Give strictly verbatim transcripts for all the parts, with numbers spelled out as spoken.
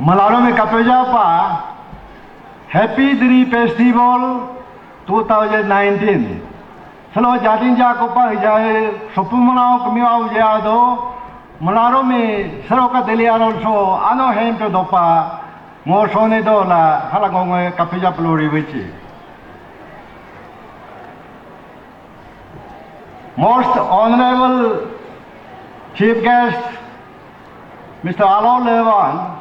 Malaro mi kapyoja pa Happy Dri Festival two thousand nineteen. Salo jadin ja ko pa jai sopu manao kami au ja do. Malaro mi salo ka deli aron so ano hem pe dopa ngo sone do la hala ngo nge kapyoja plori wichi. Most Honorable Chief Guest, Mister Alo Lewang,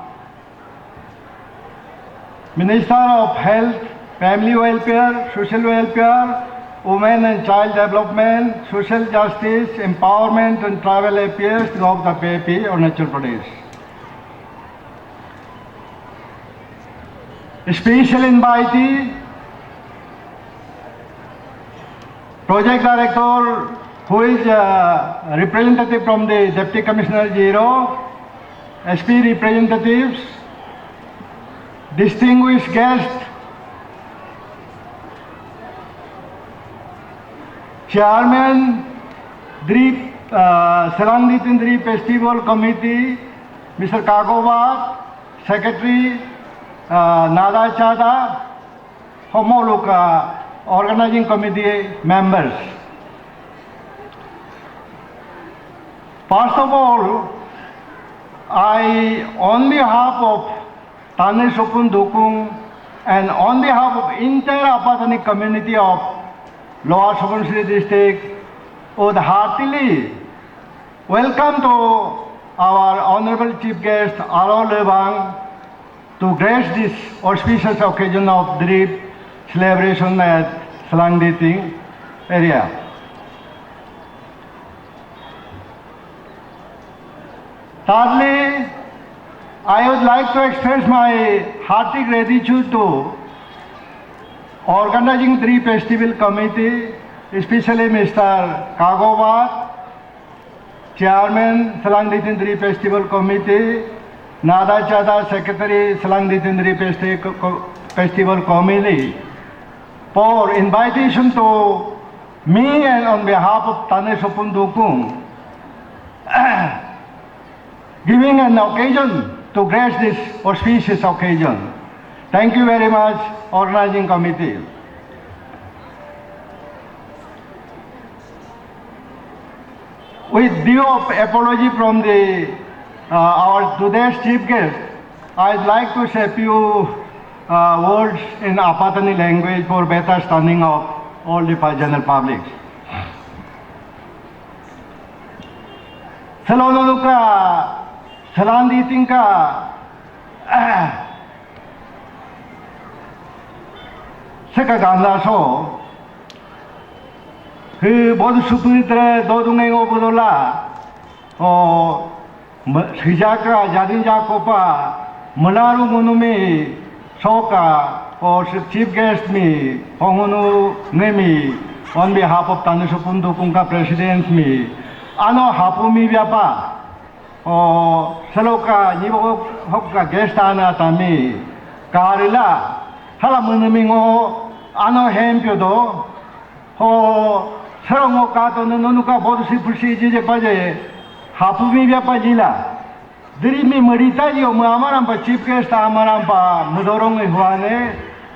Minister of Health, Family Welfare, Social Welfare, Women and Child Development, Social Justice, Empowerment and Tribal Affairs of the P P, Arunachal Pradesh. Special invitee, Project Director, who is uh, representative from the Deputy Commissioner Ziro, S P representatives, distinguished guests, Chairman, Dri, uh, Selang Ditin Dri Festival Committee, Mister Kagobat, Secretary, uh, Nada Chada, Homoluka Organizing Committee members. First of all, I, on behalf of Tani Sopun Dukung and on behalf of entire Apatani community of Lower Subansiri district, would heartily welcome to our Honorable Chief Guest, Alo Lebang, to grace this auspicious occasion of Drip celebration at Selangditing area. Thirdly, I would like to express my hearty gratitude to organizing Drip Festival Committee, especially Mister Kagobat, Chairman, Selang Ditin Dri Festival Committee, Nada Chada, Secretary, Selang Ditin Dri Festi-, Co-, Festival Committee, for invitation to me and on behalf of Tane Sopun Dukung, giving an occasion to grace this auspicious occasion. Thank you very much, organizing committee. With due of apology from the, uh, our today's chief guest, I'd like to say few, uh, words in Apatani language for better standing of all the general public. Salonuka, Salandi Tinka, Seka Ganda so, He bodu supri tre dodu ngai ngo bodola. O, me-, sijaka, jadin jako pa, menaru ngunumi, soka, o, se-, chief guest mi, hongunu ngemi, on behalf of Tani Supundu Kungka president mi, ano hapu mi biapa. O, seloka, nyibo hokka guest ana tami, karila, hala menemi ngo, ano hempyo do, ho, sero ngo kato no nonuka bodu si pusi jije paje, hapu mi bia pajila. Diri mi merita yo me amarampa chief guest amarampa, medorong e huane,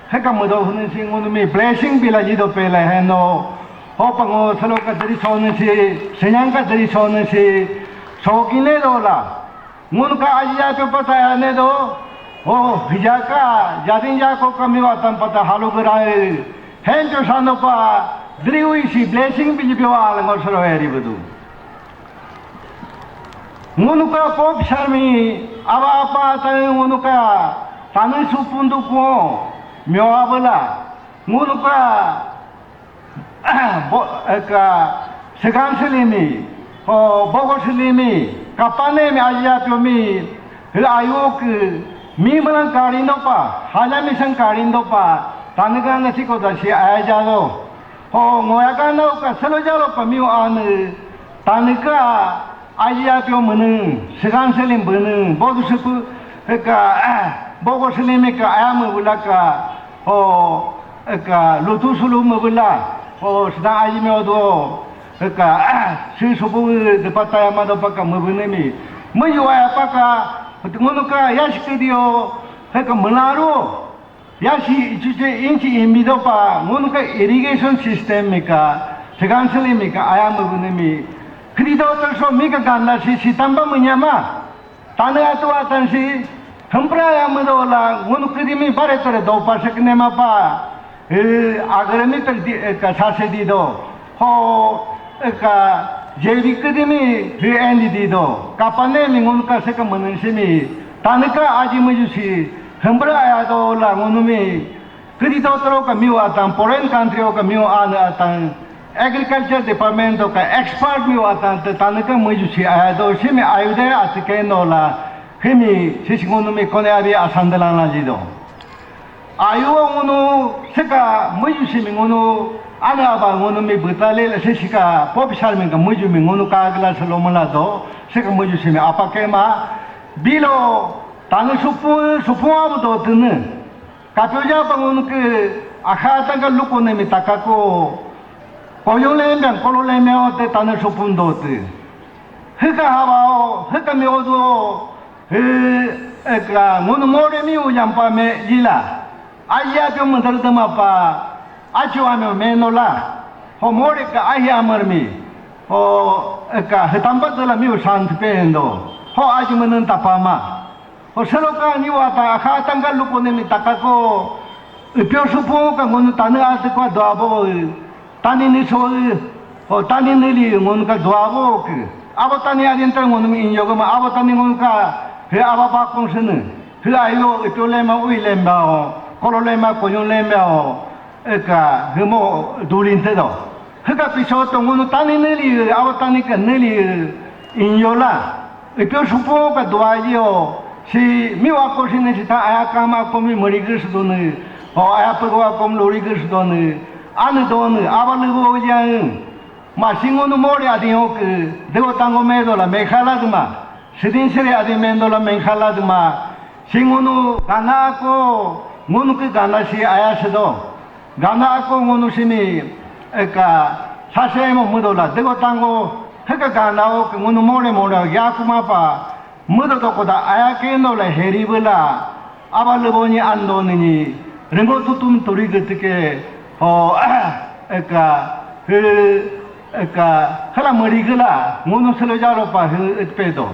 heka medo hunin si ngunumi blessing bila jido pele heno, ho pango seloka diri sonin si, senyangka diri sonin si, sokine dola. Ngunka aji ato pataya ne do. Oh, hijaka, jadin jako kami watan pata halu gerai. Henjo sano pa, driwi si blessing biji biwa alango sero eri bedu. Ngunuka pop sarmi, aba apa tani ngunuka, tani supundu ko, myo abela. Ngunuka, Bo-, eka, segan selimi, ho, bogo selimi, kapane mi aja piomi, hila ayuk, mi malang karindo pa, hanya mi sang karindo pa, taniga nasi ko dasi aja do. Ho, ngoyaga no ka selo jalo pa miu ane, taniga, Aji apio meneng, segan selim beneng, bodu sepu, eka, bogo selim eka, ayam bulaka, o, eka, lutu sulu mebela, o, sedang aji meo do, eka, si supu depata ayam do paka mebenemi, meyu ayam paka, Ngunu ka yashi kidio, heka menaro. Yashi ichuche inchi imbido pa, ngunu ka irrigation system mika, seganseli mika, ayam bunemi. Kidido terso mika ganda si, si tamba menyama. Tane atu atan si, hempra ayam dola, ngunu kidimi bare tere dopa seknema pa. Eh, agaremi ter di, eh, ka sase di do. Ho, eh, ka jevi kidimi, hi endi di do. Kapane mi ngunu ka seka menensimi. Tane ka aji meju si, hembra aya dola ngunu mi. Kidi do tro ka miu atan, foreign country ka miu an atan. Agriculture department ka expert miu atan, te tane ka meju si aya do, simi ayude atike nola. Himi, sisi ngunu mi kone abi asandalan la jido. Ayu ngunu seka muju simi ngunu ana aba ngunu mi butale la sisika popisar mi ka muju mi ngunu ka gla selo mala do seka muju simi apa kema bilo tanu supu supu abu do tene kapyoja pa ngunu ke akha tangka luko ne mi takako koyo lembian kolo lembian o te tanu supun do te heka hawa o heka mi odo He, eka, ngunu more mi uyampa me jila. Aji apyo mudar dama pa, acho ame me no la. Ho more ka ahi amar mi. Ho, eka, hetamba dala mi usan pendo. Ho aji menun tapama. Ho selo ka ni wata, ha tanggal luko ne mi takako. Ipyo supo ka ngunu tane ate kwa doabo. Tani ni so, o tani ni li ngun ka dua wo ke. Abo tani adin ta ngun mi inyo ma abo tani ngun ka he aba ba kong sene. He ayo ito lema ui lemba o, kolo lema koyon lemba o. Eka he mo dulin te do. He ka piso to ngun tani ni li, abo tani ka ni li inyo la. Ipyo supo ka dua yo, si mi wa ko si ne si ta aya kama ko mi mari gis do ne, o aya pe wa ko mi lori gis do ne, ane do ne, aba le bo ya. Ma si ngunu mori adi o ke, de o tango me do la me khala duma. Sidin sire adi me do la me khala duma. Si ngunu gana ko, ngunu ke gana si aya se do. Gana ako ngunu sini eka sase mo mudo la dego tango heka gana o ke ngunu more more ya kuma pa mudo to koda aya ke no la heri bela aba lebo ni ando ni ringo tutum turi getike ho eka he eka hala mari gela ngunu selo jaro pa he etpedo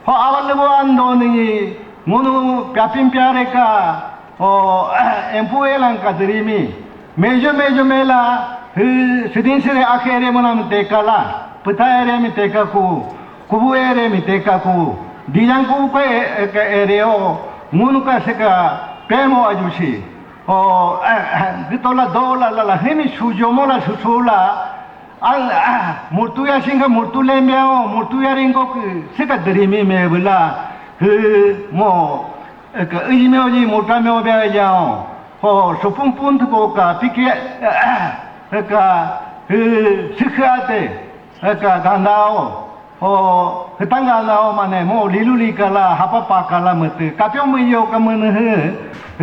ho aba lebo ando ni ngunu pyapin pyare ka O, empu elan ka diri mi. Mejo mejo mela, hi, sidin sire akere mona mi teka la. Pita ere mi teka ku. Kubu ere mi teka ku. Dijang ku ke, ke ere o. Ngunu ka seka pemo ajusi. O, gitola dola la la. Himi sujo mola susula. Al, murtu ya singa murtu lembeo. Murtu ya ringo ke. Seka diri mi me bela. Hi, mo. Eka iji meo ji murta meo bea jao. Ho sopun pun tuko ka pike eka sikha te eka gandao. Ho hetang gandao mane mo lilu li kala hapa pa kala mete kapyo meyo ka mene he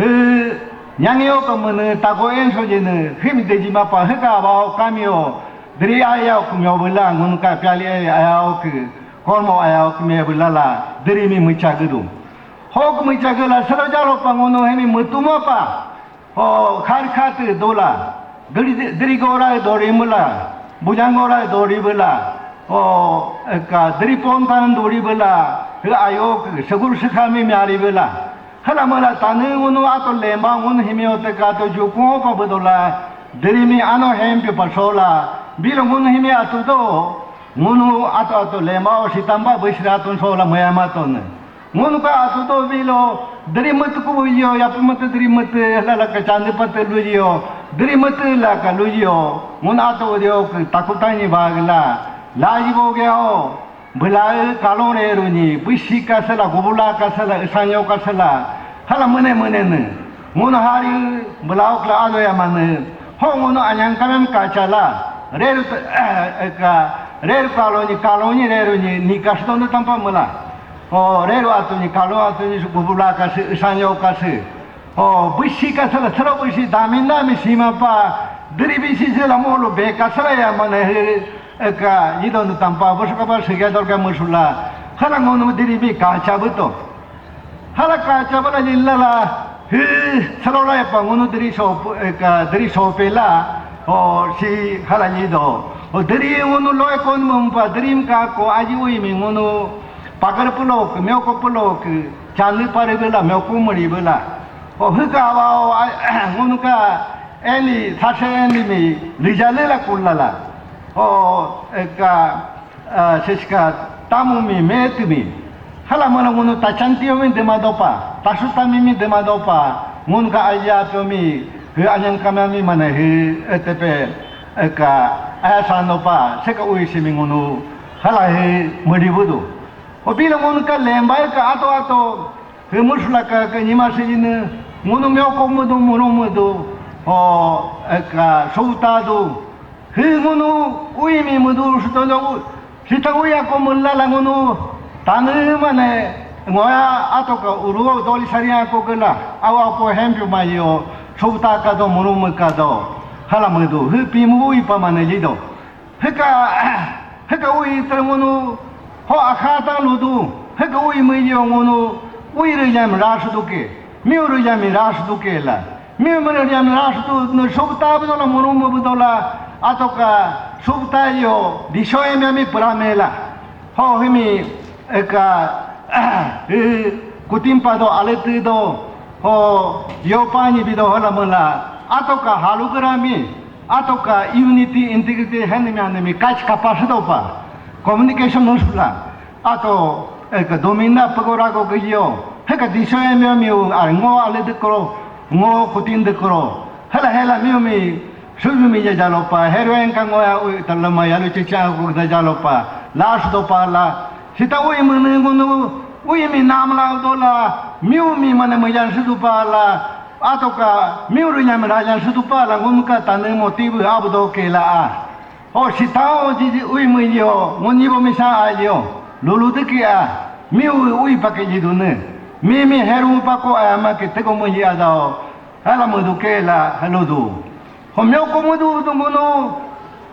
he nyangyo ka mene tako enso jene him deji mapa heka bao kamyo dri ayao kumyo bela ngun ka pyali ayao ke kormo ayao kumyo bela la dri mi mucha gedung. Hok mi chagela sero jalo pa ngono hemi mutuma pa. O khar khat dola. Dri dri gora dori mula. Bujang gora dori bela. O ka dri pon tan dori bela. He ayo ke segur sekami miari bela. Hala mala tanu ngono ato lemba ngono hemi ote ka to juko pa bedola. Dri mi ano hem pe pasola. Bilo ngono hemi atu do. Ngono ato ato lemba o sitamba besra ton sola mayama ton. Ngunu ka atu to bilo dri mut ku yo ya pemut dri mut la la ka chandi pat lu yo dri mut la ka lu yo ngun atu yo ke takutani bagla la ji bo ge o bela kalon re ru ni bisi ka sala gubula ka sala isanyo ka sala hala mene mene ne ngun hari bela ok la ado ya mane ho ngun anyang kamem ka chala re ru ka re ru kaloni kaloni re ru ni ni ka sdon tampa mala O rero atuni kalo atuni su gubula kasi isanyo kasi. O busi kasala sero busi daminda mi sima pa diri bisi sila molo be kasala ya mana he eka ido no tampa bosu kapa sege dorga musula. Kala ngono diri bi kacha buto. Hala ka chabala lilla la, hi, salola pa ngunu dri so, ka dri so pela, o si hala lido. O dri ngunu loe kon mumpa, dri ka ko aji ui mi ngunu, pagar pulok, myoko pulok, chandi pare bela, myoko muri bela. O hika wa, o, ngunu ka, eni, sase eni mi, lijale la kulala. O, ka, sishka tamu mi, metu mi. Hala mana ngunu tachanti mi dema dopa, tasuta mi mi dema dopa, ngunu ka aja to mi, he anyang kama mi mana he, etepe, eka, aya sando pa, seka ui simi ngunu, hala he, mudi budu. O bila ngunu ka lemba ka ato ato, he musula ka, ka nyima sijine, ngunu myoko mudu, muru mudu, o, eka, soutadu, he ngunu, ui mi mudu, sutondo, sita ui ako mulala ngunu, tanu mane, ngoya ato ka uru doli sari ako kela, awa ko hempyu mayo, souta ka do, muru mu ka do, hala mudu, he pimu ui pa mane lido. Heka, heka ui ter ngunu, ho akha ta ludu, heka ui mi yo ngunu, ui re yam ras duke, miu re yam ras duke la, miu re yam ras du, no subta bu dola, muru mu bu dola, ato ka subta yo, diso em mi pura mela, ho himi, eka, eh, kutimpa do, aleti do, ho, yo pani bido hola mela, ato ka halu gerami, ato ka unity, integrity, henemi anemi, kach kapasido pa, communication nusula, ato, eka domina pagora go giyo, heka diso em mi, a ngo ale de kro, ngo kutin de kro, hela hela mi mi, suyu mi ya jalo pa, heroen ka ngo ya, u, talama ya lu chicha go da jalo pa, las do pa la, sita ui mene ngunu, ui mi nam la do la, miu mi mane mayan sudu pa la, ato ka, miu ru nyam rajan sudu pa la, ngunu ka tane motibu abdo ke la a. O sita o jiji ui mi yo, nguni bo mi sa a yo, lulu de ke a, miu ui pa ke jidune. Mi mi heru pa ko a ma ke tego mi ya dao, hala mudu ke la, haludu. Ho myoko mudu du ngunu,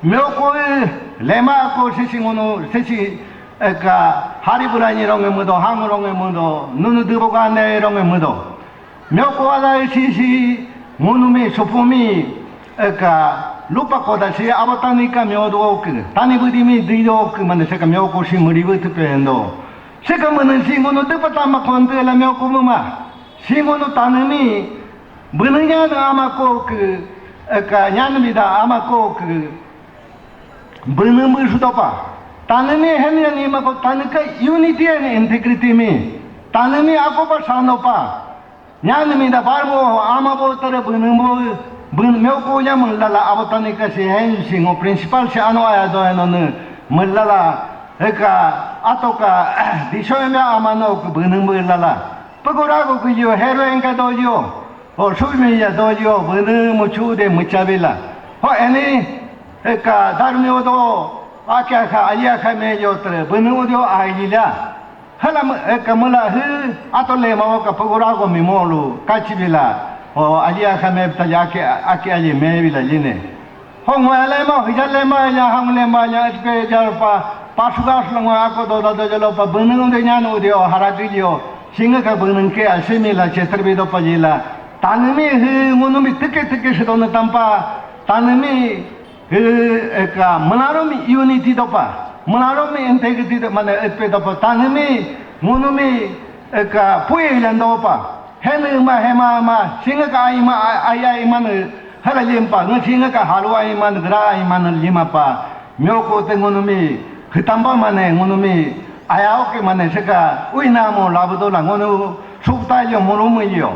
myoko e, lema ko sisi ngunu, sisi, eka, hari burani ronge mudo, hangu ronge mudo, nunu dubo gane ronge mudo. Myoko ada sisi, ngunu mi, supu mi, eka, lupa koda si, abo tani ka myodo ke, tani budi mi dido ke, mane seka myoko si muri butu pendo. Seka mane si ngunu dupa tama konde la myoko muma. Si ngunu tani mi, Benenya na ama ko ke, eka, nyan mi da ama ko ke, benemu sudopa. Tane mi hen ya ni ma ko tane ka unity and integrity mi. Tane mi ako pa sano pa. Nyan mi da bar mo ama bo tare benemu, ben myo ko ya melala abo tane ka si hen si ngo principal si ano aya do ano ne melala, eka, ato ka, diso ya ama no ke benemu lala. Pagora ko ke yo hero en ka do yo. O sui mi ya do yo, bene muchu de mucha vila. Ho eni, eka, darmi odo, ake aka, ali aka me yo tre, bene odio ailila. Hala, eka, mula hu, ato le ma oka pagora go mi molu, kachi vila. O ali aka me ta ya ke, ake ali me vila line. Ho ngwa le ma, hija le ma, ya hang le ma, ya etpe ya pa, pasugas lo ngwa ako do da do jalo pa, bene odio nyano odio, haragi yo. Singa ka benang ke asimi la chetar bido pajila. Tanami he ngunumi tike tike sidona tampa. Tanami he eka manaromi unity dopa. Manaromi integrity do mane etpe dopa. Tanami ngunumi eka pui landopa. Hene ma hema ma singa ka ai ma ai ai ma ne hala limpa nge singa ka halwa ai ma ne gra ai ma ne lima pa. Myoko te ngunumi hitamba mane ngunumi ayao ke mane seka uina mo labudo la ngunu sukta yo murumi yo.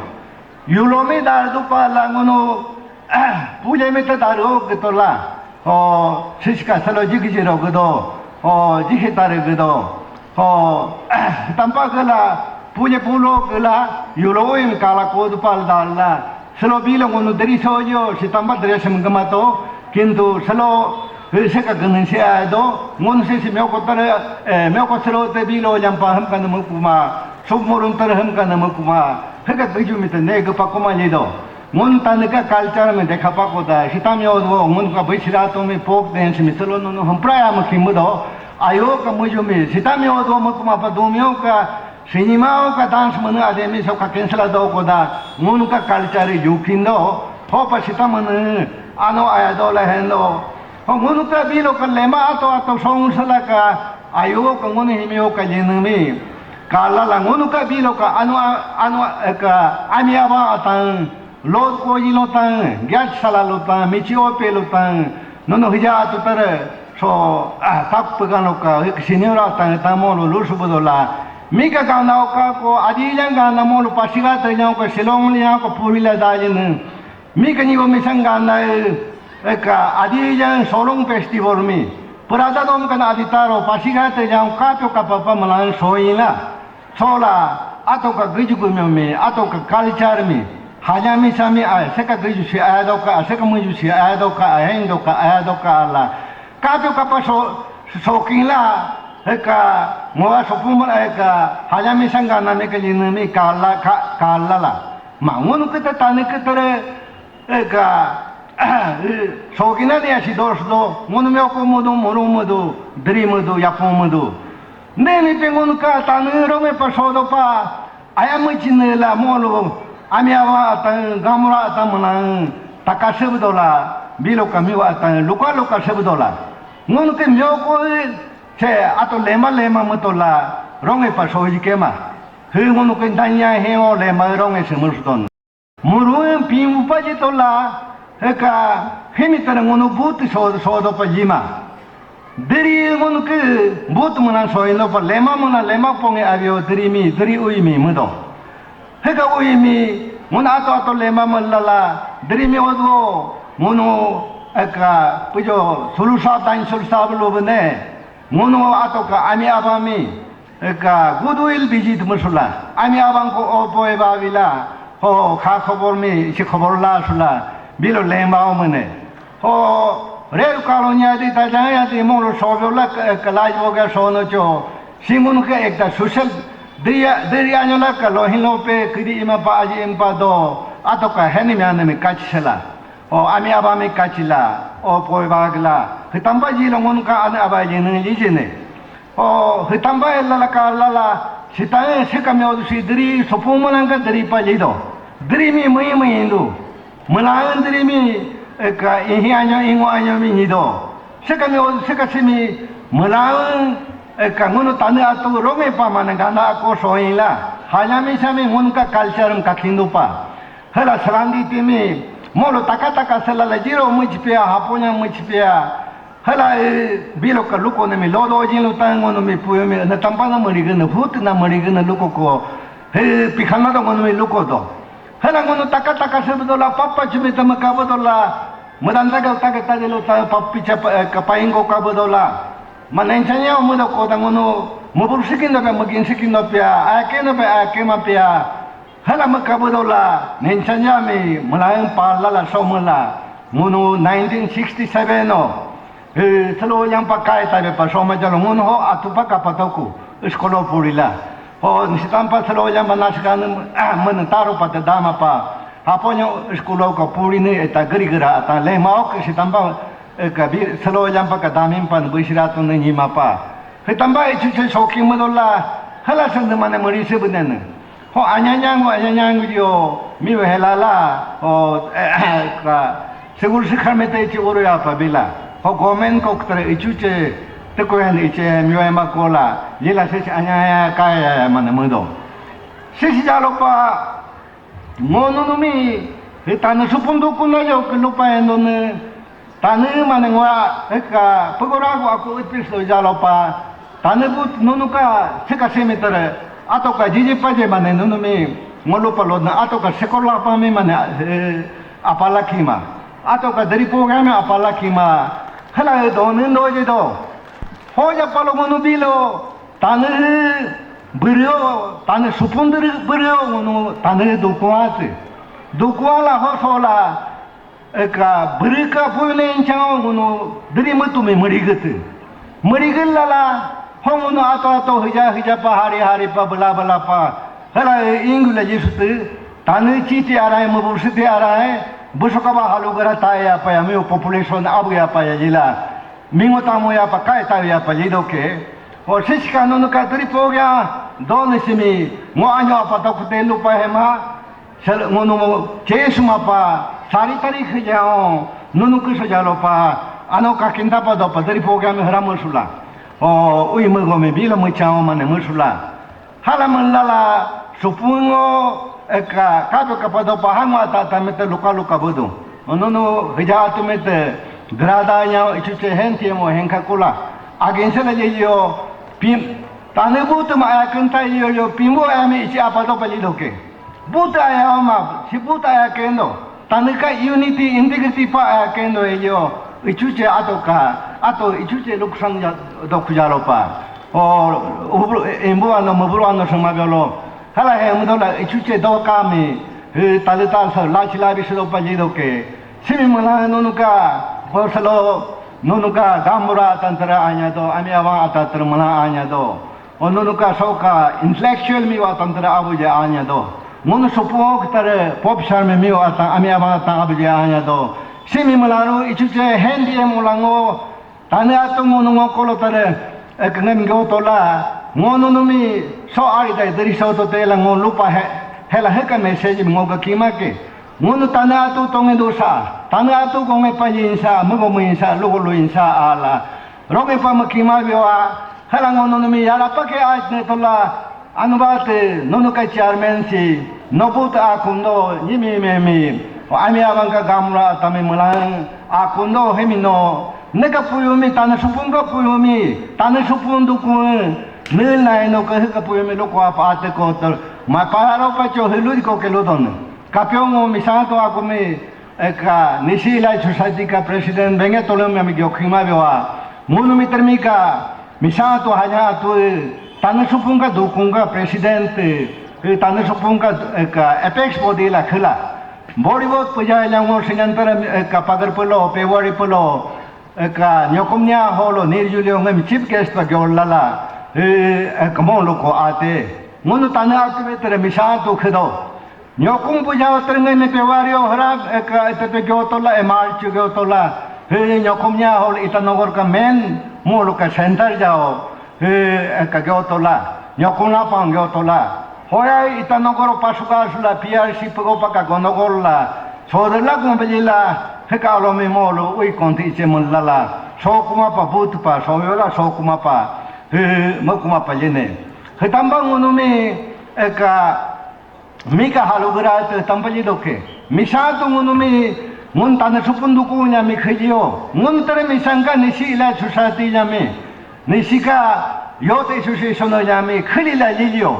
Yulomi dar dupa la ngunu pule mi te daru ke tola. O siska salo jigi jiro gedo. O jigi tare gedo. O tampa gela pule pulo gela yulo in kala ko dupa la dalla. Selo bilo ngunu deri sojo, si tamba deri sem gemato, kintu selo, eh, seka genen si ado, ngunu si si myoko tare, eh, myoko selo te bilo jampa hem kan mukuma, sub murun tare hem kan mukuma, heka tuju mite ne gepa koma lido. Ngunu tane ka culture me dekha pa koda, sita myo do, ngunu ka bisira to me pok den si mi selo nunu hum praya me kimudo, ayo ka muju me, sita myo do mukuma pa do myo ka, Cinema ka dance mene ademi so ka cancel do ko da, ngunu ka culture yukindo, ho pa sita mene, ano aya do la hendo. Ho ngunu ka bilo ka lema ato ato song sala ka, ayo ka ngunu himio ka yenemi. Kala la ngunu ka bilo ka ano, ano ka ami aba atan, lot ko yilo tan, gyat sala lo tan, michi ope lo tan, nono hija atu tare, so, ah, tap pegano ka, hik senior atan, tamo lo lusu bodola. Mika gana oka ko, adi yang gana mo lo pasiga te yang ko, silong yang ko, purila dajin. Mika ni go misang gana, eka, adi yang solong festival mi. Purada dom kana adi taro, pasiga te yang kapyo kapapa malang soila. Sola, ato ka guju gumyo mi, ato ka culture mi. Hanya mi sami ai, seka guju si ai do ka, seka muju si ai do ka, ai heng do ka, ai do ka la. Kapyo kapa so, soking la, eka, ngoa sopumar eka, hanya mi sangga nami ka lina mi kala, ka, kala la. Ma ngunu kita tani kita re, eka, sokina ni asi dos do, ngunu mi oko mudu, muru mudu, dri mudu, yapu mudu. Neni pe ngunu ka tani rome pa sodo pa, aya muchi ne la molo, ami awa atan, gamura atan manan, takasib dola, bilo kamiwa atan, luka luka sib dola. Ngunu ke myoko, che, ato lema lema mutola, ronge pa soji kema. He ngunu ke danya he o lema ronge se muston. Muruen pin upa jitola, heka, hemi tara ngunu buti so, sodo pa jima. Diri ngunu ke buti muna soino pa lema muna lema ponge avio diri mi, diri ui mi mudo. Heka ui mi, ngunu ato ato lema malala, diri mi odo, ngunu eka, pujo, sulusa tain sulusa bulu bene. Ngunu ato ka ami abami, eka, goodwill visit musula. Ami abang ko opo eba vila, ho, kha khobor mi, si khobor la sula, bilo lema o mene. Ho, rel kalo nya di ta jaya di molo sobyo la ka, ka laj boga sono cho. Singun ke ekta social, diri, diri anyo la ka lo hin lo pe, kiri ima pa aji impa do, ato ka heni mi ane mi kachsela. O, ami abami kachila, opo eba gla. Hitampa ji lo ngunu ka ane aba ji ne, ji ji ne. O, hitamba e lala ka lala, sita e seka mi odu si diri, sopu malanga diri pa lido. Diri mi mui mui indu. Mulaen diri mi, eka, ihi anyo, ingo anyo mi nido. Seka mi odu, seka simi, mulaen, eka, ngunu tani atu ronge pa mana ganda ako soin la. Hanya mi sami ngunu ka culture ka kindu pa. Hela salandi timi, molo taka taka sela la jiro muchipia, haponya muchipia. Hala, e, bilo ka luko na mi lodo jin lo tango no mi puyo mi na tampa na mari gana hut na mari gana luko ko. He, pikhana do ngono mi luko do. Hala ngono taka taka se do la papa chumi tama ka do la. Madanda ka taka taka lo ta papi cha pa, e, ka paingo ka do la. Manenchanya mo do ko da ngono mo bur sikin do pe mo gin sikin do pia. Ake no pe ake ma pia. Hala makabudola, nenchanya mi, mulaen pala la somula, ngunu nineteen sixty-seven no, e, salo yang pakai tabe pa soma jalo ngunu ho atupa kapatoku, skolo purila. Ho, nisitampa salo yang manaskan, ah, menentaro pa te dama pa, haponyo skolo ka purini eta gari gara ata lema ok sitampa, e, ka bi, salo yang pa ka damin pa, nubisiratu ne nyima pa. Hitampa e chuchu soki mudola, hala sende mane muri se bunene. Ho anyanyangu, anyanyangu yo, mi we helala, ho, eh, ka, segur se khamete ichi uru ya pa bila. Ho gomen ko ktre ichuche, te ko yan iche, mi we makola, yela se anyaya kaya mane mudo. Sisi jalo pa, ngono no mi, hitana supundu kuna yo ke lupa endone, Tani mane ngwa eka pegora ko aku ipis lo jalo pa. Tani but nunu ka sika simi tere. Ato ka jiji paje mane nunu mi ngolu palo na ato ka sekolah pa mi mane, eh, apala kima. Ato ka dari program apala kima. Hala do nin do je do. Hoja palo ngunu bilo. Tani brio, tani supundri brio ngunu tani dukuate. Dukuala ho sola. Eka, bereka pune enchang ngunu, deri metu me merigete. Merigel lala, hong ngunu ato ato hija hija pa hari hari pa bela bela pa. Hala, e, inggu la jisute, tanu chiti arai, mabusite arai, busuka ba halu gara ta ya pa ya, miu population abu ya pa ya jila. Mingo tamu ya pa kai ta ya pa lido ke. O siska nunu ka deri po gya, Doni simi ngo anyo apa toku te lupa hema. Sel ngunu mo chesuma pa sari tari khejao nunu kuso jalo pa ano kakinta pa do pa dari program hera musula. O ui mugo me bila muchao mane musula. Hala manlala supungo eka kape kapa do pa hangwa ta ta mete luka luka budu. Nunu hija tu mete grada nya ichuche henti mo henka kula. Agin sela ye yo pim tane butu ma aya kenta yo yo pimbo ami ichi apa do pa lidoke. Buta aya ma si buta aya kendo. Tane ka unity integrity pa aya kendo yo. Ichuche ato ka ato ichuche luksang ja do kujalo pa. O ubru embo ano mubru ano sama biolo. Hala he mudola ichuche do kami. He tale tal sa la chila bi sido pa lidoke. Simi mala nunuka hosalo nunuka gamura tantara anya do ami awa atatara mala anya do. O nunuka soka intellectual mi wa tantara abu je anya do. Ngunu supu tare pop sharme mi wa ta ami awa ta abu je anya do. Simi mala ru ichuche hendi mulango. Tane atu ngunu ngo kolo tare, eh, kengem ngo tola, ngunu numi so ari dai dari so to tela ngo lupa he, hela heka message ngo ka kima ke. Ngunu tane atu tonge dosa, tane atu konge pa insa, mugo mu insa, lugo lu insa ala. Roge pa makima biwa, hela ngunu numi yara pa ke aj ne tola, Anubate nunuka chairman si nobut akundo nyimi memi ami abangka gamra tami mulang akundo hemino neka puyumi tana supung ka puyumi tana supung dukun nil nai no ka ka puyumi loko apa ate ko tor ma pararo pa cho helu ko ke lodon kapyongo misanto akumi eka nisi ilai society ka president benge tolem ami gyokhima bewa munu mitrmika Misa tu hanya tu tanu supung ka dukung ka president, eh, tanu supung ka, eh, ka apex body la khela. Body bot puja yang mo sinantar, eh, ka pagar pelo, pewari pelo, eh, ka nyokumnya holo nirjulio ngem chief guest pa gyol lala, eh, eh, ka mo loko ate. Ngunu tanu atu betere misa tu khedo. Nyokung puja terngei me pewario harap eka etepe gyotola emar chu gyotola. He nyokum nya hol Itanogor ka men mulu ka center jao. He eka gyotola. Nyokung lapang gyotola. Hoya Itanogor pasuka sula P R C pego paka gonogol la. Sodela gumbelila. He ka alo me molo ui konti iche mulala. So kuma pa but pa so yola so kuma pa. He mo kuma pa lene. He tambang unumi eka Mika halu gira te tampali doke. Misa tu ngunu mi ngun tana supun duku nya mi khilio. Ngun tere misangka nisi ila society nya mi. Nisika youth association nya mi khili la lilio.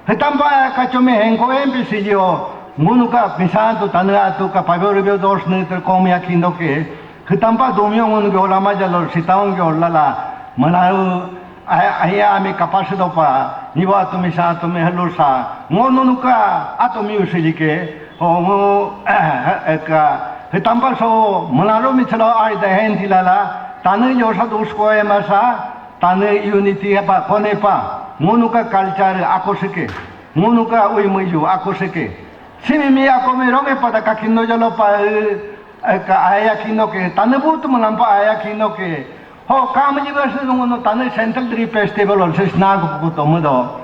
Hitampa ka chome henko M P C lio. Ngunu ka misa tu tana atu ka pabio rubio dos ne ter kom ya kindo ke. Hitampa domio ngunu ke olama jalo sitaung ke olala. Manau Ai, ai, ami kapasido pa, niwa tumi sa, tumi halu sa, ngo nunuka, atomi usilike, o ngo, eka, hitampa so, manalo mi chalo ai da hen tilala, tanu yo sa dus ko e masa, tanu unity pa, kone pa, ngonuka culture akosike, ngonuka ui muyu akosike. Simi mi akome ronge pada kakindo jalo pa, eka, aya kindo ke, tanu butu manampa aya kindo ke, Ho, kamaji basa ngunu tanu Central Tree Festival ol sis nagu puku tomu do.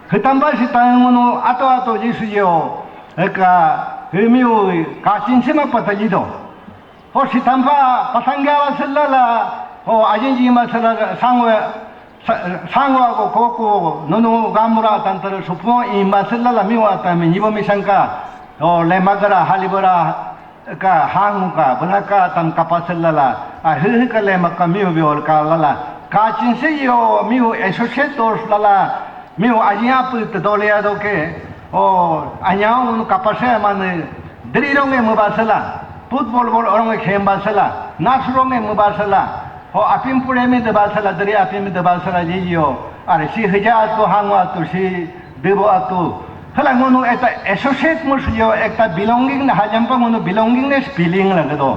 Hitampa si tanu ngunu ato ato jisu yo. Eka, himiu, kachin sima patali do. Ho, sitampa patangga wasalala. Ho, ajin ji masala sangwa, sa-, sangwa ko koko, nunu gamura tantara supo, i masalala miwa tami, nibo misangka. Ho, lemagara, halibara, Ka hangu ka, bela ka tam kapa selala. A he he ka le ma ka miu biol ka lala. Ka chin se yo miu associate dos lala. Miu aji apu te dole ya do ke. O, anya un kapa se mane. Dri rong e mu ba sela. Football bol rong e khem ba sela. Nas rong e mu ba sela. Ho apim pure mi de ba sela, dri apim mi de ba sela ji yo. Are si heja tu hangu tu si Debo atu. Hala ngunu eta associate mus yo ekta belonging na hajampa ngunu belongingness feeling la do.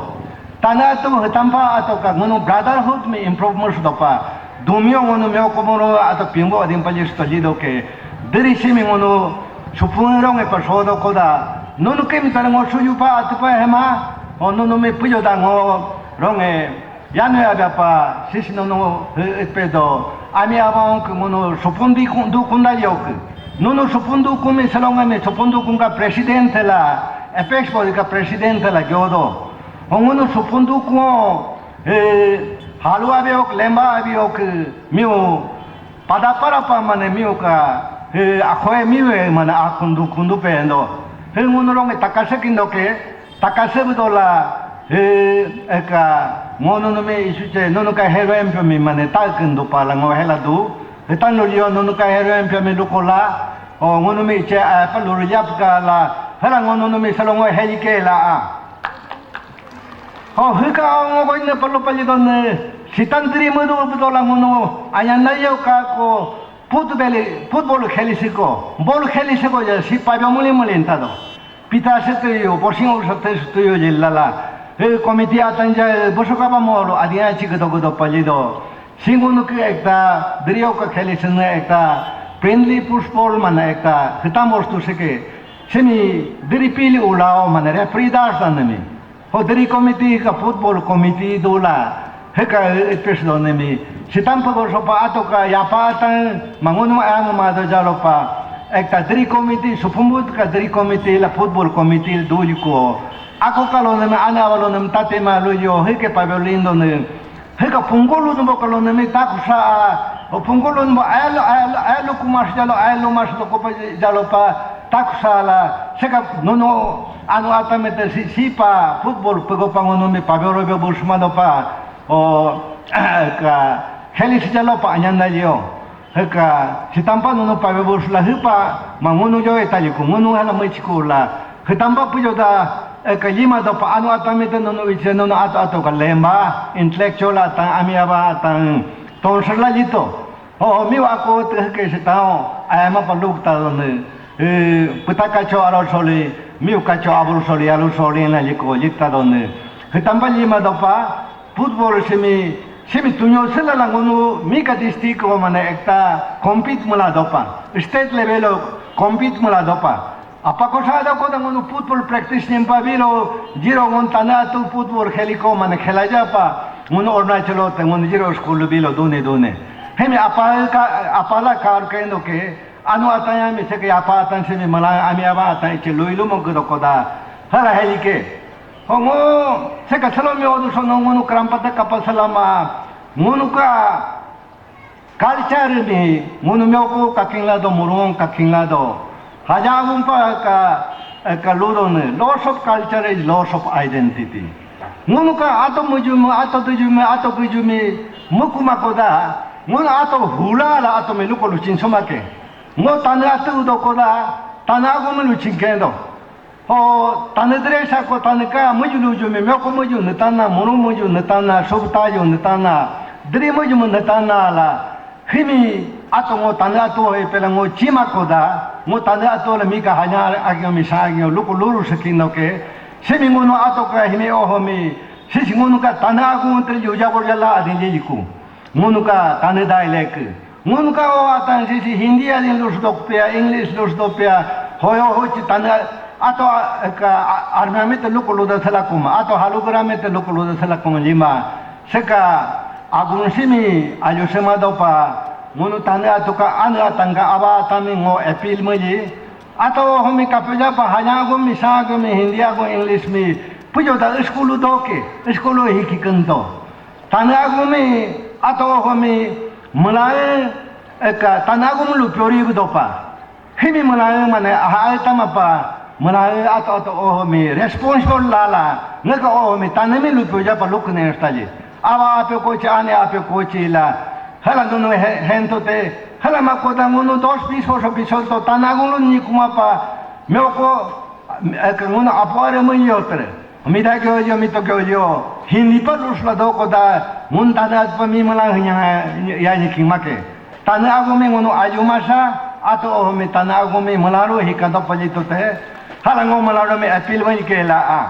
Tana atu hitampa atu ka ngunu brotherhood mi improve mus dopa. Dumio ngunu meo komoro atu pimbo adim palis tali do ke. Diri simi ngunu supung rong e pasodo koda. Nunu ke mi tana ngo suyu pa atu pa hema. O nunu mi puyo da ngo rong e. Yanu ya pa sisi nunu he pedo. Ami abaonku ngunu supundi kun du kunda yoku. Nunu supundu kumi salongami supundu kunka presidente la, apex body ka presidente la gyodo. Ngunu supundu kun, eh, halu abiok, lemba abiok, miu, pada para pa mane miu ka, eh, akoe miu e mane akundu kundu pendo. He ngunu rongi takase kindo ke, takase budola, eh, eka, ngunu numi isuche, nunu ka hero empio mi mane ta kundu pala ngo hela du. Hitan lulio nunu ka hero empio mi lukola, o ngunu mi che a pa lulu yap ka la, hela ngunu numi salongo heli ke la a. O hika ngo ko ne palo pali don ne, sitan tri mudu budola ngunu, ayana yo ka ko, football, football kheli siko, ball kheli siko ya, si pa muli muli ntado. Pita se tuyo, borsing ur se tuyo jilala. E committee atanja, boso kaba molo, adia chik do do palido. Singun ke ekta, drio ka kheli sene ekta, friendly football mana ekta, hitam bostu seke, semi diri pili ulao mana referee das anemi. Ho diri committee ka football committee dola, heka epis donemi. Sitam pa boso pa ato ka yapa atang, mangun ma ang ma do jalo pa, ekta diri committee, supumut ka diri committee la football committee duli ko. Ako kalo nemi, ana walo nemi, tate ma lo yo, heke pa lindo ne. Heka pungolu no bokalo nemi takusa a, o pungolu no alo, alo, alo kumas jalo, alo mas do kopa jalo pa takusa la, seka nono anu atamete si, si pa football pego pa ngono mi pa bero be busma do pa, o, ka, kheli si jalo pa anyanda lio. Heka, sitampa nunu pa bebus la hipa, ma ngunu yo etaliku, ngunu hala mui chiku la. Hitampa puyo da, eka lima do pa anu atamite nunu iche nunu ato ato ka lemba, intellectual atang, ami aba atang, tonsur la lito. Ho, miu ako te heke sitao, ayama pa luk ta done. Eh, puta kacho aro soli, miu kacho abul soli, alu soli na liko, lita done. Hitampa lima do pa, football simi, simi tunyo sila la ngunu mika district o mane ekta compete mula dopa. State level o compete mula dopa. Apa ko sada ko da ngunu football practice nimpa bilo, jiro ngun tana tu football kheli ko mane khela japa. Ngunu Arunachal te ngunu jiro school bilo dune dune. Hemi apa ka, apa la kar kendo ke, anu atanya mi seke apa atan simi mala ami aba atan iche luilu mo ko da. Hala heli ke. Hongo, seka salo mi odu sono ngunu krampata kapa salama, ngunu ka culture ni, ngunu mioko kaking lado, murung kaking lado. Haja gumpa ka, eh, ka ludo ne, loss of culture is loss of identity. Ngunu ka ato mujumi, ato tujumi, ato kujumi, mukuma koda, ngunu ato hula la ato mi luko luchin somake. Ngo tane ato udo koda, tane ago mi luchin kendo. Ho, tane dresa ko tane ka, muju luju mi, mioko muju nitana, muru muju nitana, subta ju nitana, dri muju mu nitana la. Himi, ato ngo tane ato he pela ngo chima koda, ngo tane ato la mika hanya agyo mi sa agyo, luku luru sekino ke. Simi ngunu ato ka himi oho mi, sisi ngunu ka tane agu ntre yuja borja la adin liku. Ngunu ka tane dialect. Ngunu ka o atan sisi Hindi adin lus dok pia, English lus dok pia, hoyo hochi tane ato ka army amit luku luda sela kuma, ato halugra amit luku luda sela kuma lima. Seka agun simi ayu sema dopa, ngunu tane ato ka anu atan ka aba atami ngo appeal mali. Ato homi kapeja pa hanya agun mi sa agun mi Hindi agun English mi. Pujo da school doke, school hiki kanto. Tane agu mi, ato ho mi, mulae, eka, tane agu mi lupyo ri dopa. Himi mulae mane, aha, tama pa, mulae ato, ato ho mi, responsible lala, ngaka ho mi, tane mi lupyo ja pa luk ne stali. Aba ape kochi, ane ape kochi la, hala nunu he, hento te, hala ma koda ngunu dos piso, so piso to, tane agu lu ni kuma pa, mioko, eka ngunu apo are mu yotre. Mida kyo yo, mito kyo yo. Hindi pa lus la doko da. Ngun tane at pa mi malang hinya ya ni kimake. Tane agu mi ngunu ayu masa. Ato ho mi tane agu mi malaru hika do palito te. Hala ngo malaru mi appeal wani ke la a.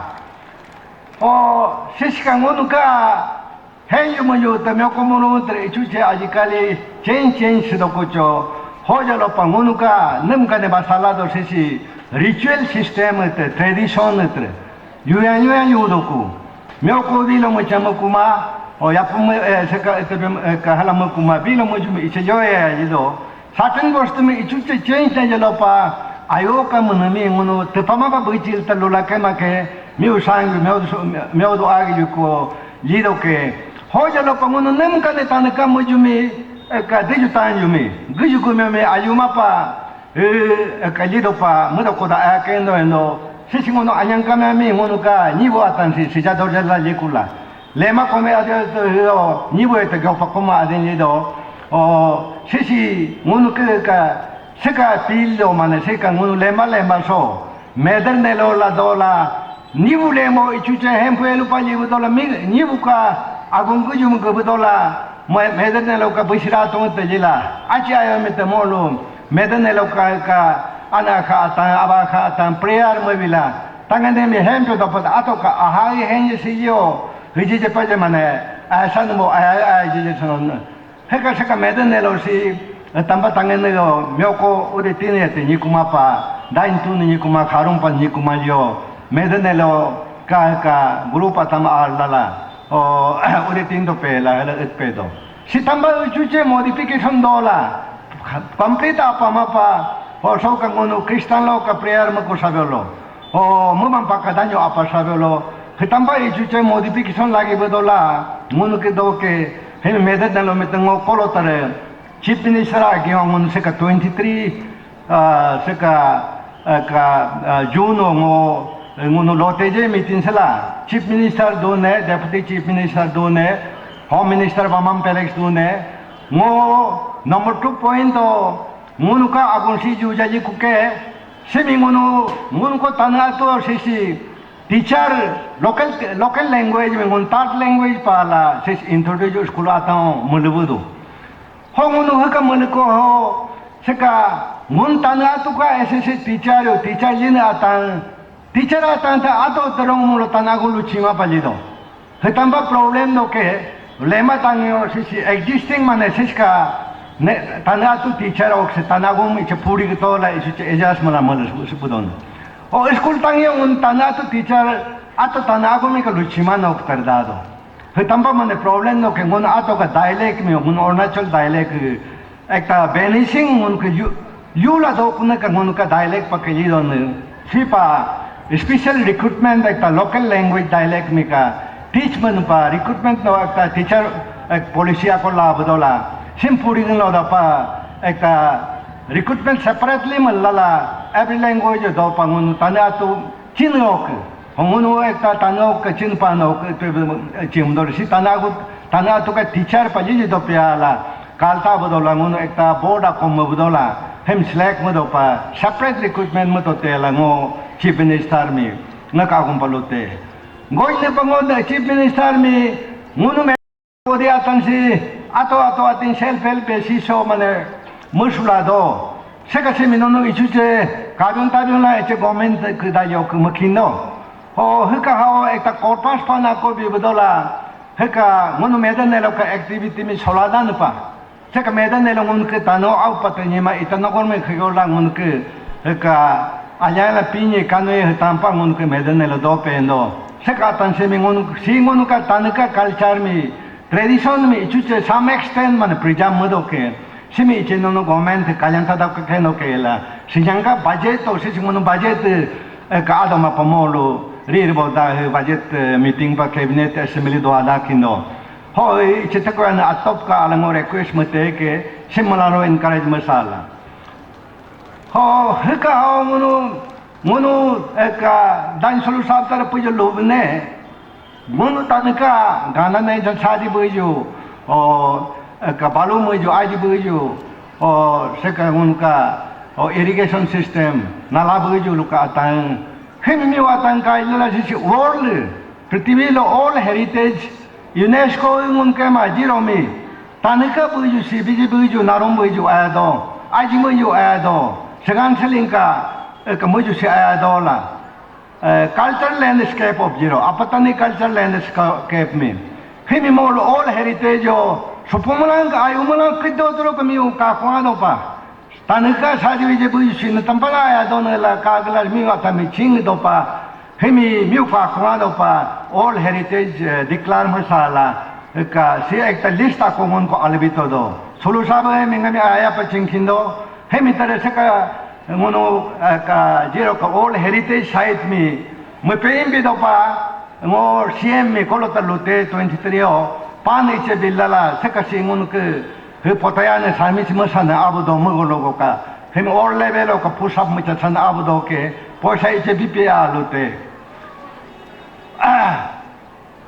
O, sisi ka ngunu ka. Heyu muyu tamyo komunu tre ichuche ajikali chen chen sidokucho. Hoja lo pa ngunu ka nem ka ne basala do sisi ritual system te tradition tre. Yuya yuya yudoku. Myoko bilo mo chamo kuma. O yapum, eh, seka, eh, tebem, eh, ka hala mekuma bilo mujum iche yo ya yido. Certain bos tumi ichuche change na jelo pa, ayo ka menemi ngunu tepama pa bechil ta lola ke ma ke, miu sang, miu do, miu do agi yuko, yido ke. Ho jelo pa ngunu nem ka ne tane ka mujumi, eh, ka deju tan yumi. Guju ku me me ayuma pa, eh, ka yido pa, muda koda aya kendo endo. Sisi ngunu anyang ka me mi ngunu ka, nyibo atan si, si jador jela likula. Lema kome ade to yo, nyibo ete gyo pakoma ade ni do. O, sisi ngunu ke ka, seka pilo mane, seka ngunu lema lema so. Meder nelo la dola, nyibo lemo ichuche hempu elu pa nyibo dola, mi, nyibo ka agungu yum gubu dola, me-, meder nelo ka bishira to te jila. Achi ayo mi te molo, meder nelo ka, ka, ana ka atan, aba ka atan, prayer me bila. Tangane mi hempu dopa ato ka ahai henye si yo, hiji je pa je mane, asa no mo, aya, aya, je je sono. Heka seka mede nelo si, eh, tamba tangen nelo, mioko uri tini ete nyikuma pa, dain tu ni nyikuma, karung pa nyikuma yo, mede nelo ka, ka, grupa tama ar lala, o, uri tin do pe la, hela et pe do. Si tamba uchuche modification dola, complete apa mapa, o so ka ngunu Christian lo ka prayer ma ko sabelo. O, mumang pakadanyo apa sabelo. Hetamba ichuche modification lagi bedola, ngunu ke do ke, he medet nalo metengo kolo tare. Chief Minister agi ngunu seka twenty-three, ah, seka, ah, ka, ah, June ngo, ngunu lote je meeting sela. Chief Minister done, Deputy Chief Minister done, Home Minister Bamang Felix done. Ngo number two point o, ngunu ka agun si ju jaji kuke, simi ngunu, ngunu ko tana to sisi, teacher, local, local language mi ngunu third language pala, sisi introduce school atan mulubudu. Ho ngunu haka muluko ho, seka, ngunu tana to ka S S C teacher yo, teacher jin atan, teacher atan ta ato terong mulo tana gulu chima palido. Hetamba problem no ke, lema tangyo sisi existing mane siska, ne, tana tu teacher ok se tana gum iche puri ke tola iche ejas mala mala se budon. O school tangyo un tana tu teacher, ato tana gum ka luchima no kardado. Hetamba mane problem no ke ngun ato ka dialect mi, ngun Arunachal dialect, ekta vanishing ngunu ke yu, yu la do kuna ka ngunu ka dialect pa ke lido ne. Sipa special recruitment ekta local language dialect mi ka teach manu pa recruitment no ekta teacher ek policy ako la bodola. Sim puri lo da pa ekta recruitment separately malala every language do pa ngunu tana tu chin ok. Ngunu ekta tana ok chin pa no ok chim do si tana gu tana tu ka teacher pa ji do pya la. Kalta bodola ngunu ekta board akom bodola, hem slack mo do pa, separate recruitment mo to te la ngo Chief Minister mi, nga ka akom palote. Ngoi ne pa ngo Chief Minister mi, ngunu me odi atan si, ato ato atin self help si so mane, musula do. Seka simi nono ichuche, kabion tabion la eche government ke da yo ke makindo. O, hika hao ekta corpus pana ko bi bodola, hika ngunu medan nelo ka activity mi sola dan pa. Seka medan nelo ngunu ke tano au pata nyima Itanagar me khigola ngunu ke, hika ayala pinye kanwe tampa ngunu ke medan nelo do pendo. Seka tan simi ngunu, si ngunu ka tanaka culture mi, tradition mi ichuche some extent mane preserve mo do ke. Simi iche nono government kalyan ta da ke no ke la. Sinyanga budget to si ngunu budget, eh, ka adama pamolo, rir boda he budget, eh, meeting pa cabinet assembly do ada kindo. Ho, iche te ko an atop ka alango request mate ke, simularo encourage masala. Ho, hika ho ngunu, ngunu, eh, ka dan sulu sabtar pujo lubne. Ngunu tanaka gana nai jan sadi buju, o, ka balu muju aji buju, o, seka ngunu ka, o, irrigation system, nala buju luka atang. Hemi mi watang ka ilala sisi world, prithvi lo all heritage, UNESCO ngunu ke ma jiromi, tanaka buju si biji buju narum buju ayado, aji buju ayado, segan selingka, eh, ka muju si ayado la. Eh, cultural landscape of Ziro, Apatani cultural landscape mi. Himi mol all heritage o, supumalang ka ayumalang kido dro kami u ka kwano pa. Tanaka sadi vije bu isin tampala ya don la ka gla mi wa tami ching do pa. Himi mi u ka kwano pa, all heritage, eh, declare masala. Ka si ekta list ako ngunu ko albi to do. Sulu sabe mi ngami aya pa chingkindo. Hemi tare seka ngunu ka jiro ka old heritage site mi. Mo pe imbi do pa ngo C M mi kolo ta lute twenty three o. Pan iche bilala seka si ngunu ke he potaya ne sami si masana abu do mo logo ka. Hemi old level o ka push up mo cha sana abu do ke. Poisa iche B P A lute. Ah.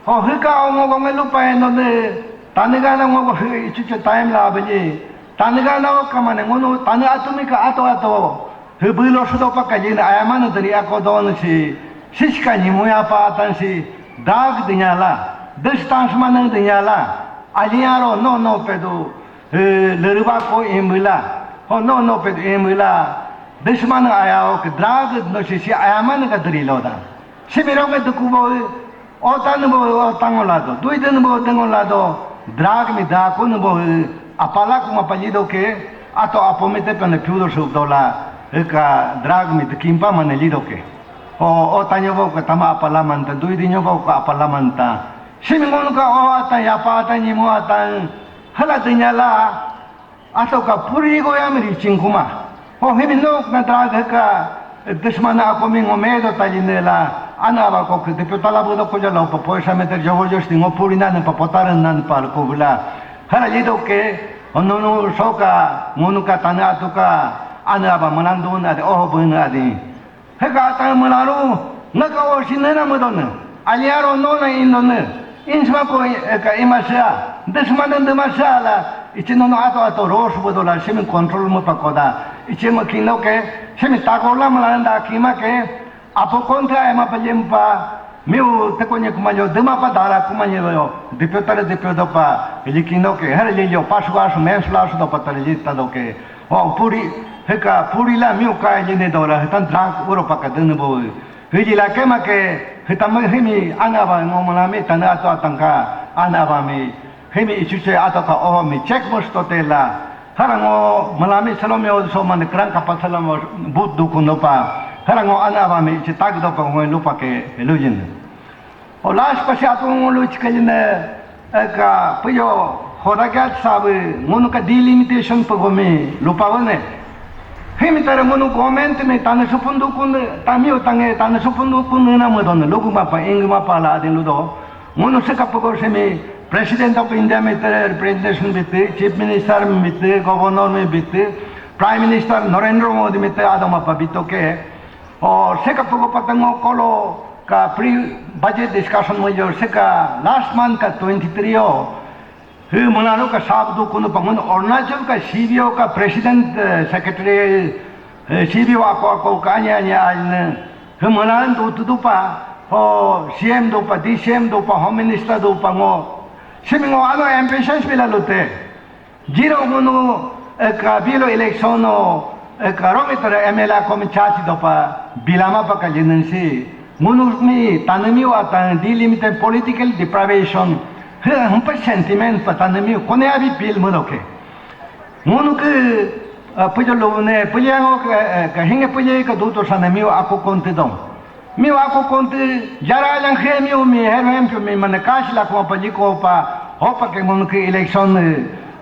Ho hika ongo gonge lupa eno ne taniga na ngo go ichuche time la beli. Taniga na o kamane ngunu tani atumi ka ato ato. Hibilo sudo pa kajin ayamana dari ako don si. Siska ni muya pa tan si. Dag dinyala. Distance manang dinyala. Aliaro no no pedu. Leriba ko imbila. Ho no no pedu imbila. Dishman ayao ke drag no si si ayamana ka dari loda. Simirong ke dukubo. Otan bo otang lado, duiden bo dengan lado, drag mi da kun bo apala kuma palido ke, ato apomete pene piudo subdola, ka drag mi de kimpa mane lido ke. O otanyo bo ka tama apala manta, duidinyo bo ka apala manta. Simi ngunu ka o atan yapa atan nimo atan, hala dinyala, Ato ka puri go ya miri chingkuma. Ho himi nok na drag ka dishmana ako mi ngo medo talinela. Ana ba ko ke deputala budo ko jalo pa poisa meter jobo josti ngo puri na pa potaran nan pa ko bula. Hara lido ke onunu soka ngunu ka tana atuka ana ba manandun ade oh bun ade. Heka atan mularu, naka o sinena mudone. Aliaro nona indone. Insma ko eka imasha. Desmana demasha la. Ichi nono ato ato ros budola simin control mo pakoda. Ichi mo kino ke simin takola malanda kima ke. Apo kontra ema palimpa. Miu tekonye kumanyo dema pa dara kumanyo. Dipyo tare dipyo dopa. Ilikino ke her lilyo pasu pasu mensula su dopa tare lita doke. O puri, heka puri la miu kai jene dola, hetan drag uro paka dene bo. Hiji la kema ke, hetan mo himi ana ba ngo malami tana ato atangka, ana ba mi, himi ichuche ato ka oho mi check mo stote la. Hara ngo malami salome o so mane krang kapa salamo but dukuno pa. Hara ngo ana ba mi ichi tag do pa ngo lupa ke elujin. O last pasi atu ngulu chikaline eka puyo hodagat sabe ngunu ka delimitation pagomi lupawane. Himi tara ngunu government mi tane supundu kun tamiu tange tane supundu kun na mudon lugu mapa ing mapa la din ludo. Ngunu seka pago semi President of India mi tara representation bitte, Chief Minister mi bitte, Governor mi bitte, Prime Minister Narendra Modi mi te adama pa bitoke. O seka pugo patango kolo ka pre budget discussion mo yo seka last month ka twenty three o. Hu mulano ka sabdu kunu pangun Arunachal ka C B O ka president, eh, secretary, eh, C B O ako ako ka anya anya alne. Hu mulano tu tu pa ho C M do pa, D C M do pa, home minister do pa ngo. Simi ngo ano ambitious bila lute. Jiro ngunu eka bilo election o eka romi tara M L A komi chachi dopa bilama pa kalinensi ngunu mi tanami wa tan delimited political deprivation he humpa sentiment pa tanami kone abi bil mudoke ngunu ke pujo lone pujo ngo ka hinge pujo ka duto sanami ako konte dom. Miu ako konti jara yang he miu mi heru hempio mi mane kashi la ko pa liko pa hopa ke ngunu ke election,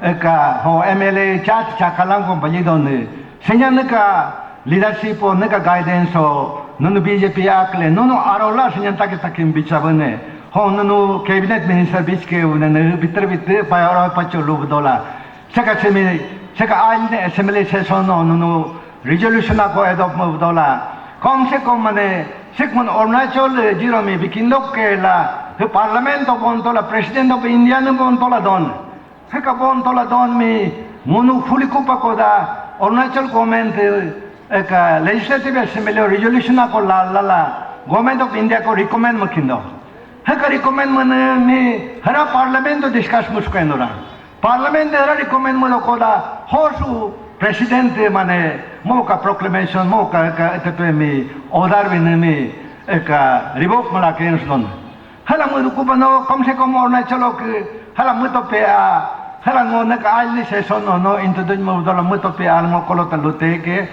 eh, ka ho M L A chat chakalang ko pa lidon. Senya neka leadership o neka guidance o nunu B J P akle nunu arola senya take takim bichabane. Ho nunu cabinet minister bichke une ne bitre bitre pa oro pa chulu dola. Seka semi, seka aine assembly session no nunu resolution ako adopt mo dola. Kom se kom mane sikmun Arunachal jiro mi bikindok ke la he parliament of bontola president of India ne bontola don. Heka bontola don mi ngunu fulikupa koda Arunachal government eka legislative assembly resolution ako la la la government of India ko recommend makindo. Heka recommend mane mi hara parliament to discuss muskendora. Parliament era recommend mo koda hosu president mane mo ka proclamation mo ka ka tepe mi order bine mi eka revoke mala ke don. Hala mo ku bano kom se kom Arunachal ke hala mo to pe a hala ngo ne ka alni session no no introduce mo dola mo to pe a ngo kolo ta lute ke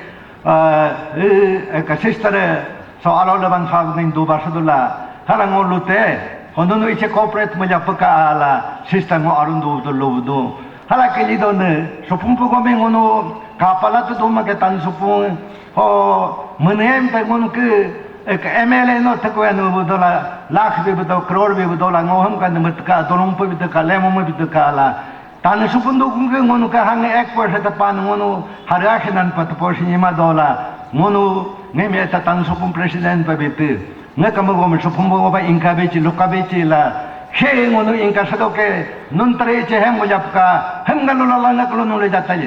eka sister so alo leban sa ngin du basudula hala ngo lute. Ono no iche corporate mo ya peka ala system ngo arun do do lo do. Hala ke li do ne, supung pu gomi ngono kapala tu do ma ke tan supung. Ho, menem pe ngono ke, eh, ke M L A no te ko eno bu do la, lakh bi bu do, crore bi bu do la, ngo ham kan me ka, dolong pu bi ka, lemo mo bi ka la. Tan supung do kung ke ngono ke hang ek por se ta pan ngono, hara ke nan pa ta por si ma do la, ngono, nge me ta tan supung president pa bi te. Nge kama gome supung bo ba inka bechi, luka bechi la. He ngono inka sado ke, nun tare che hem mo yapka, hem galo la la nge kalo nun le jata ye.